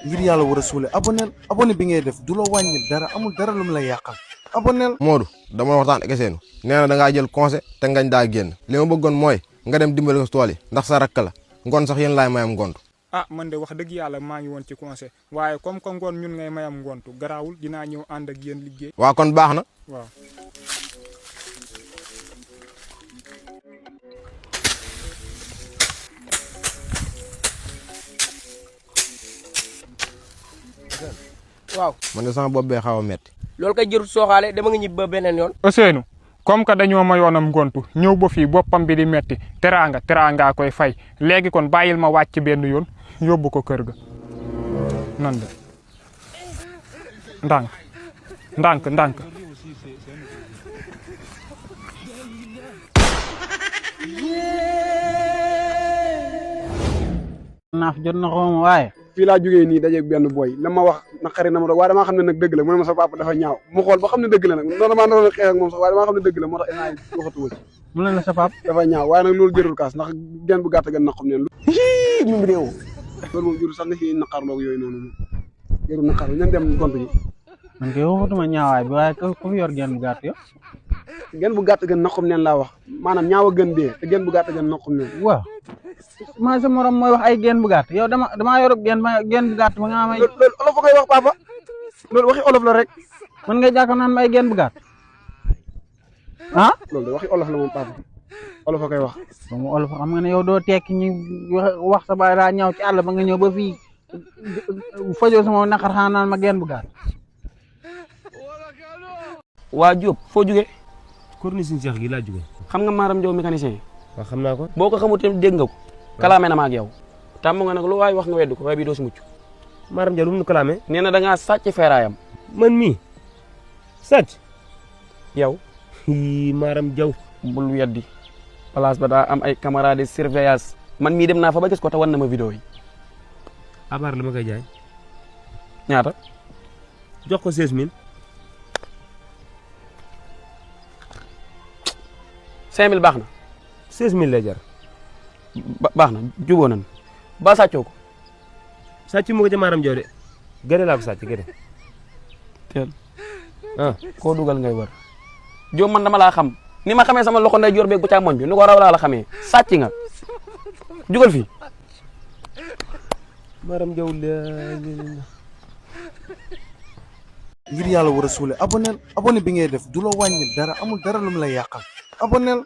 ngir yàlla war a suule abonné bi ngay def du la wàññi dara amul dara lu mu lay yàqal abonnel. Modou dama waxtaan ak Seenu nee na da ngaa jël conseil te ngañ daa génn li ma bëggoon mooy nga dem dimbali ko tool yi ndax sa rakk la ngoon sax yéen laay mayam ngont. man de wax dëgg yàlla maa ngi woon ci conseil waaye comme que ngoon ñun ngay mayam ngontu garaawul dinaa ñëw ànd ak yéen liggéey. waaw kon baax na. waaw. waaw man de sama bopp bee xaw a metti. loolu kay jërut sooxaale dama nga ñibbi ba beneen yoon. Ousseynou comme que dañoo ma yoonam ngontu ñëw ba fii boppam bi di metti teraanga koy fay léegi kon bàyyil ma wàcc benn yoon yóbbu ko kër ga nan de ndànk naaf jot na xawma waaye fii laa jógee nii dajeeg benn boy la ma wax naqari na ma doog waaye damaa xam ne nag dëgg la mu ne ma sa papa dafa ñaaw mu xool ba xam ne dëgg la nag noonu damaa doon xeex ak moom sax waaye damaa xam ne dëgg la moo tax instant yi waxatuma ci mu ne la sa pap dafa ñaaw waaye nag loolu jërul kaas ndax gen bu gàtt gën naqam neen mim réew loolu moom jërul sax nga fi naqarloog yooyu noonu moom jërul naqar ñan dem gont ji man kay waxatuma ñaawaay bi waaye ku fi yor gen bu gàtt yo gen bu gàtt gën naqam neen laa wax maanaam ñaaw a gën dee te gen bu gàtt gën naqam neen waaw maa sa morom mooy wax ay gen bu gàtt yow damaa yor gen bu gàtt ba nga may loolu olof a koy wax papa loolu waxi olof la rek man ngay jàkkaar naan ma ay gen bu gàtt ah loolu de waxi olof la moom papa olof a koy wax ba mu olof xam nga ne yow doo tekki ñu wax sa baay daa ñaaw ci àll ba nga ñëw ba fii fajoo sama naqar xanaa naan ma gen bu gàtt waa Diop foo jugee. corniche Cheikh gi laa jugee. xam nga Maram Diop mécanicien yi. waaw xam naa ko. boo ko xamul tamit dégg nga ko. kalaame na ma ak yow. tàmm nga nag lu waay wax nga weddu ko waaye bii doo si mucc. Maram Diop lu mu nu kalaame. nee na da ngaa sàcc feeraayam. man mii sàcc. yow. Maram Diop. bul weddi. place ba daa am ay caméra de surveillance. man mii dem naa fa ba gis ko te wan na ma vidéo yi. abaar la ma koy jaay. ñaata. jox ko 16000. 5000 baax na. 16000 lay jar. baax na jubóo nañ ba sàccoo ko. sàcc mu ko ca Maram Diop de. gëne laa ko sàcc gëne. teel koo dugal ngay war. Diop man dama laa xam ni ma xamee sama loxo nday jor beeg bu càmmoñ bi nu ko raw laa la xamee sàcc nga jugal fii. Maram Diop ngir yàlla war a suule abonné bi ngay def du la wàññi dara amul dara lu mu lay yàqal abonnel.